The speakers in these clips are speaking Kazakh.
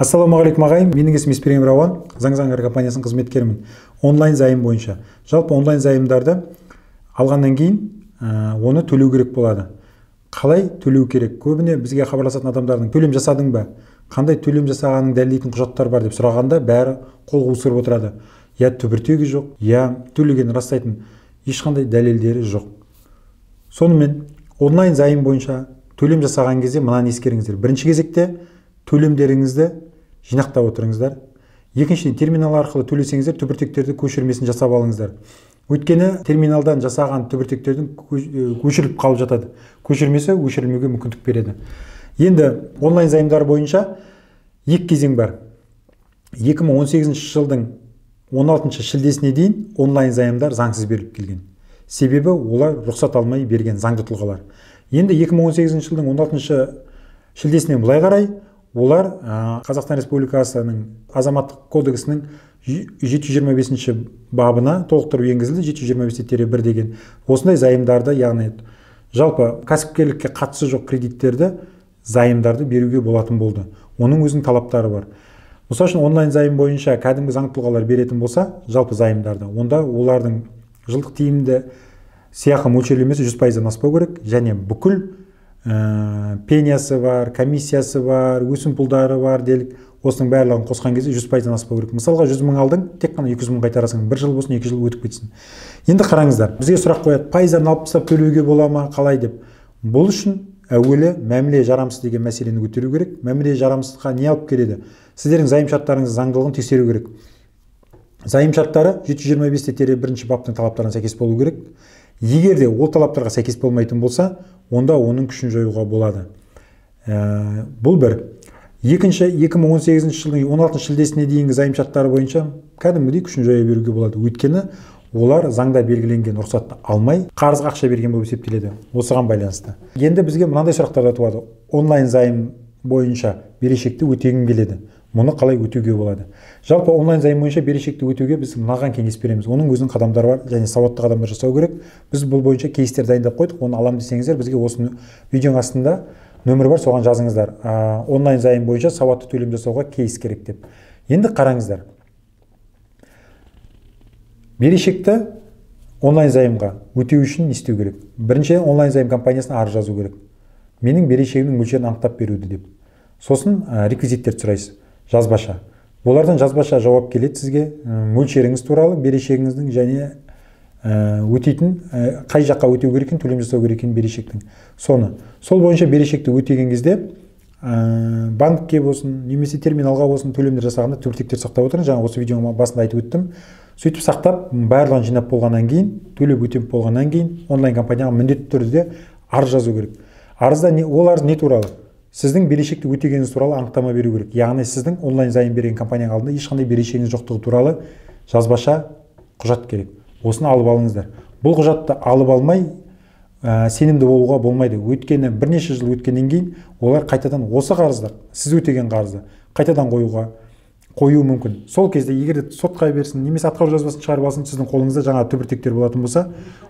Ассалаумағалейкум, ағайын. Менің есімім Есперген Рауан, Заң Заңгер компаниясының қызметкерімін. Онлайн займ бойынша. Жалпы онлайн займдарды алғаннан кейін оны төлеу керек болады. Қалай төлеу керек? Көбіне бізге хабарласатын адамдардың төлем жасадың ба? Қандай төлем жасағанын дәлелдейтін құжаттар бар деп сұрағанда бәрі қол қусырып отырады. Я түбіртегі жоқ, я төлегенін растайтын ешқандай дәлелдері жоқ. Сонымен онлайн займ бойынша төлем жасаған кезде мынаны ескеріңіздер. Бірінші кезекте төлемдеріңізді жинақтап отырыңыздар. Екіншіден, терминал арқылы төлесеңіздер, түбіртектерді көшірмесін жасап алыңыздар. Өйткені терминалдан жасаған түбіртектердің өшіріліп қалып жатады. Көшірмесі өшірілмеуге мүмкіндік береді. Енді онлайн займдар бойынша екі кезең бар. 2018 жылдың 16 шілдесіне дейін онлайн займдар заңсыз беріліп келген. Себебі олар рұқсат алмай берген заңды тұлғалар. Енді 2018 жылдың 16 шілдесінен былай қарай олар Қазақстан Республикасының азаматтық кодексінің 725 бабына толықтыру енгізілді, 725-1 деген. Осындай займдарды, яғни жалпы кәсіпкерлікке қатысы жоқ кредиттерді, займдарды беруге болатын болды. Оның өзінің талаптары бар. Мысал үшін, онлайн займ бойынша кәдімгі заң тұлғалар беретін болса, жалпы займдарды, онда олардың жылдық тиімді сыйақы мөлшерлемесі 100%-дан аспау керек, және бүкіл пениясы бар, комиссиясы бар, өсімпұлдары бар делік, осының барлығын қосқан кезде 100%-дан аспау керек. Мысалға 100 мың алдың, тек қана 200 мың қайтарасың, бір жыл болсын, 2 жыл өтіп кетсін. Енді қараңыздар, бізге сұрақ қояды, пайыздан алып тастап төлеуге бола ма, қалай деп. Бұл үшін әуелі мәміле жарамсыз деген мәселені көтеру керек. Мәміле жарамсыздыққа не алып келеді? Сіздердің займ шарттарыңыздың заңдылығын тексеру керек. Займ шарттары 725-1 баптың талаптарына сәйкес болу керек. Егер де ол талаптарға сәйкес болмайтын болса, онда оның күшін жоюға болады. Бұл бір. Екінші, 2018 жылдың 16 шілдесіне дейінгі займ шарттары бойынша кәдімгідей күшін жоя беруге болады. Өйткені олар заңда белгіленген рұқсатты алмай, қарызға ақша берген болып есептеледі. Осыған байланысты. Енді бізге мынандай сұрақтар да туады. Онлайн займ бойынша берешекті өтегім келеді. Мұны қалай өтеуге болады? Жалпы онлайн займ бойынша берешекті өтеуге біз мынаған кеңес береміз. Оның өзінің қадамдары бар және сауатты қадамдар жасау керек. Біз бұл бойынша кейстер дайындап қойдық. Оны алам десеңіздер, бізге осы видеоның астында нөмір бар, соған жазыңыздар. Онлайн займ бойынша сауатты төлем жасауға кейс керек деп. Енді қараңыздар. Берешекті онлайн займға өтеу үшін не істеу керек? Бірінші, онлайн займ компаниясына арыз жазу керек. Менің берешегімнің мөлшерін анықтап беруді деп. Сосын реквизиттерді сұрайсыз. Жазбаша. Олардан жазбаша жауап келеді сізге, мөлшеріңіз туралы, берешегіңіздің және өтейтін, қай жаққа өтеу керек екенін, төлем жасау керек екенін берешектің. Соны. Сол бойынша берешекті өтеген кезде банкке болсын, немесе терминалға болсын төлемдер жасағанда түбіртектер сақтап отырыңыз. Жаңа осы видеоның басында айтып өттім. Сөйтіп сақтап, барлығын жинап болғаннан кейін, төлеп өтеп болғаннан кейін онлайн компанияға міндетті түрде арыз жазу керек. Арызда не, ол арыз не туралы? Сіздің берешекті өтегеніңіз туралы анықтама беру керек. Яғни сіздің онлайн займ берген компанияның алдында ешқандай берешегіңіз жоқтығы туралы жазбаша құжат керек. Осыны алып алыңыздар. Бұл құжатты алып алмай сенімді болуға болмайды. Өйткені бірнеше жыл өткеннен кейін олар қайтадан осы қарызды, сіз өтеген қарызды қайтадан қоюы мүмкін. Сол кезде егер де сотқа берсін, немесе атқару жазбасын шығарып алсын, сіздің қолыңызда жаңа түбіртектер болатын болса,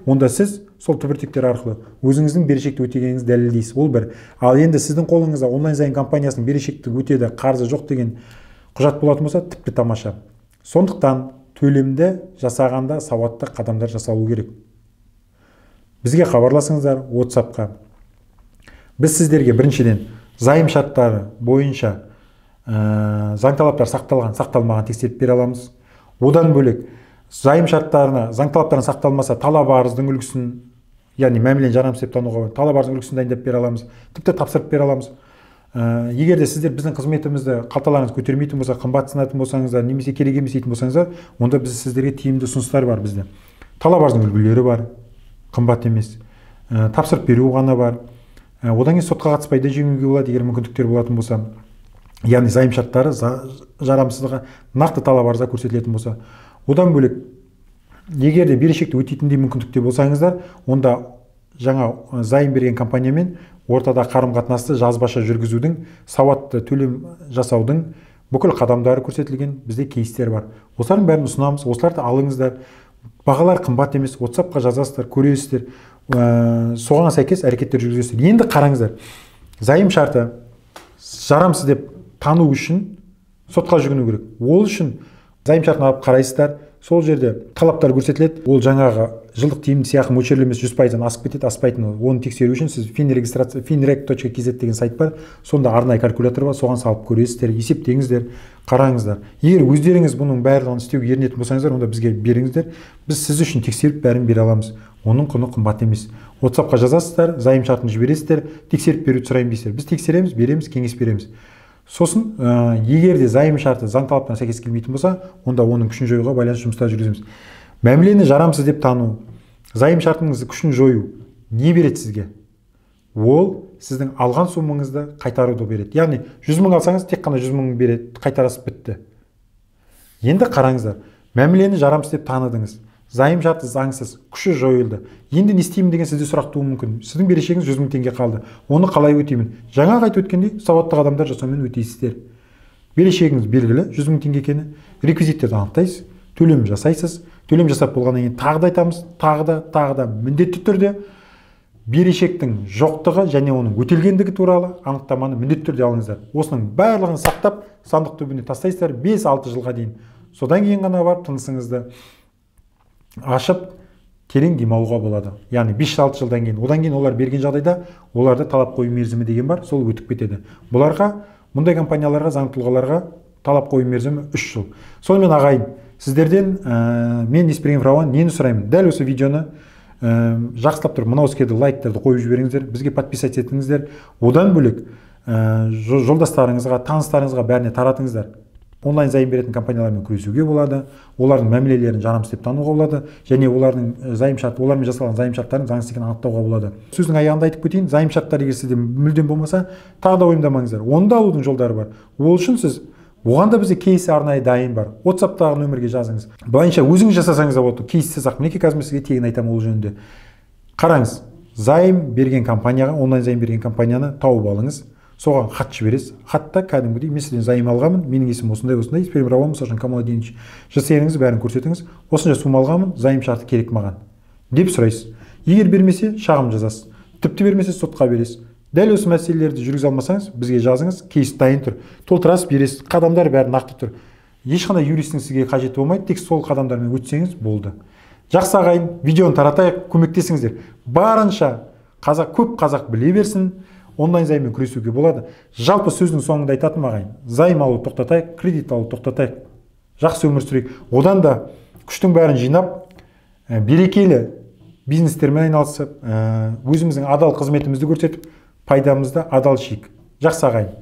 онда сіз сол түбіртектер арқылы өзіңіздің берешекті өтегеніңізді дәлелдейсіз. Ол бір. Ал енді сіздің қолыңызда онлайн займ компаниясының берешекті өтеді, қарызы жоқ деген құжат болатын болса, тіпті тамаша. Сондықтан төлемді жасағанда сауатты қадамдар жасалу керек. Бізге хабарласыңыздар WhatsApp-қа. Біз сіздерге біріншіден займ шарттары бойынша заң талаптар сақталған, сақталмаған тексеріп бере аламыз. Одан бөлек займ шарттарына, заң талаптарына сақталмаса, талап арыздың үлгісін, яғни мәмілені жарамсыз деп тануға, талап арыздың үлгісін дайындап бере аламыз, тіпті тапсырып бере аламыз. Егер де сіздер біздің қызметімізді қалталарыңыз көтермейтін болса, қымбат сынатын болсаңыздар, немесе керек емес дейтін болсаңыздар, онда біз сіздерге тиімді ұсыныстар бар бізде. Талап арыздың үлгілері бар, қымбат емес. Тапсырып беру ғана бар. Одан кейін сотқа қатыспай да жеңуге болады, егер мүмкіндіктер болатын болса. Яғни займ шарттары жарамсыздығы нақты талап арызда көрсетілетін болса. Одан бөлек, егер де берешекті өтейтіндей мүмкіндікте болсаңыздар, онда жаңа займ берген компаниямен ортада қарым-қатынасты жазбаша жүргізудің, сауатты төлем жасаудың бүкіл қадамдары көрсетілген бізде кейстер бар. Осылардың бәрін ұсынамыз, осыларды алыңыздар. Бағалар қымбат емес, WhatsApp-қа жазасыздар, көресіздер, соған сәйкес әрекеттер жүргізесіздер. Енді қараңыздар, займ шарты жарамсыз деп тану үшін Сотқа жүгіну керек. Ол үшін займ шартын алып қарайсыздар, сол жерде талаптар көрсетіледі. Ол жаңағы жылдық тиімді сыйақы мөлшерлемесі 100%-дан асып кетеді, аспайтыны. Оны тексеру үшін сіз финрегистрация finreg.kz деген сайт бар, сонда арнайы калькулятор бар, соған салып көресіздер, есептеңіздер, қараңыздар. Егер өздеріңіз бұның барлығын істеуге ерінетін болсаңыздар, онда бізге беріңіздер, біз сіз үшін тексеріп бәрін бере аламыз. Оның құны қымбат емес. WhatsApp-қа жазасыздар, займ шартын жібересіздер, тексеріп беруді сұраймын дейсіздер. Біз тексереміз, береміз, кеңес береміз. Сосын, егер де займ шарты заң талаптарына сәйкес келмейтін болса, онда оның күшін жоюға байланысты жұмыстар жүргіземіз. Мәмілені жарамсыз деп тану, займ шартының күшін жою не береді сізге? Ол сіздің алған суммаңызды қайтаруды береді. Яғни 100 мың алсаңыз, тек қана 100 мың береді, қайтарасыз, бітті. Енді қараңыздар, мәмілені жарамсыз деп таныдыңыз. Займ шарты заңсыз, күші жойылды. Енді не істеймін деген сізде сұрақ тууы мүмкін. Сіздің берешегіңіз 100 мың теңге қалды. Оны қалай өтеймін? Жаңа айтып өткендей, сауатты адамдар жасаумен өтейсіздер. Берешегіңіз белгілі, 100 мың теңге екені. Реквизиттерді анықтайсыз, төлем жасайсыз. Төлем жасап болғаннан кейін тағы да айтамыз, тағы да міндетті түрде берешектің жоқтығы және оның өтелгендігі туралы анықтаманы міндетті түрде алыңыздар. Осының барлығын сақтап, сандық түбіне тастайсыздар 5-6 жылға дейін. Содан кейін ғана барып тынысыңызды ашып, терең демалуға болады. Яғни 5-6 жылдан кейін. Одан кейін олар берген жағдайда оларды талап қою мерзімі деген бар, сол өтіп кетеді. Бұларға, мұндай компанияларға, заң тұлғаларға талап қою мерзімі 3 жыл. Сонымен ағайын, сіздерден мен Есберген Рауан нені сұраймын? Дәл осы видеоны жақсылап тұрып, мынау іске лайктарды қойып жіберіңіздер, бізге подписаться етіңіздер. Одан бөлек жолдастарыңызға, таныстарыңызға бәріне таратыңыздар. Онлайн займ беретін компаниялармен күресуге болады, олардың мәмілелерін жарамсыз деп тануға болады, және олардың займ шарты, олармен жасалған займ шарттарын заңсыз екенін анықтауға болады. Сөздің аяғында айтып кетейін, займ шарттары егер сізде мүлдем болмаса, тағы да уайымдамаңыздар. Оны да алудың жолдары бар. Ол үшін сіз, оған да бізде кейс арнайы дайын бар. WhatsApp-тағы нөмірге жазыңыз. Былайынша өзіңіз жасасаңыз да болады. Кейссіз ақ. Мінекей қазір мен сізге тегін айтамын ол жөнінде. Қараңыз, займ берген компанияға, онлайн займ берген компанияны тауып алыңыз. Соған хат жібересіз. Хатта кәдімгідей мен сізден займ алғанмын, менің есімім осындай осындай, Есберген Рауан, мысалы үшін Камаладинович, ЖСН-іңіз бәрін көрсетіңіз. Осынша сумма алғанмын, займ шарты керек маған деп сұрайсыз. Егер бермесе, шағым жазасыз. Тіпті бермесе, сотқа бересіз. Дәл осы мәселелерді жүргізе алмасаңыз, бізге жазыңыз, кейс дайын тұр. Толтырасыз, бересіз. Қадамдар бәрі нақты тұр. Ешқандай юристің сізге қажеті болмайды, тек сол қадамдармен өтсеңіз болды. Жақсы ағайын, видеоны таратайық, көмектесіңіздер. Барынша қазақ, көп қазақ біле берсін. Онлайн займмен күресуге болады. Жалпы сөздің соңында айтатыным ағайын, займ алу тоқтатайық, кредит алу тоқтатайық. Жақсы өмір сүрейік. Одан да күштің бәрін жинап, берекелі бизнестермен айналысып, өзіміздің адал қызметімізді көрсетіп, пайдамызды адал шейік. Жақсы ағайын.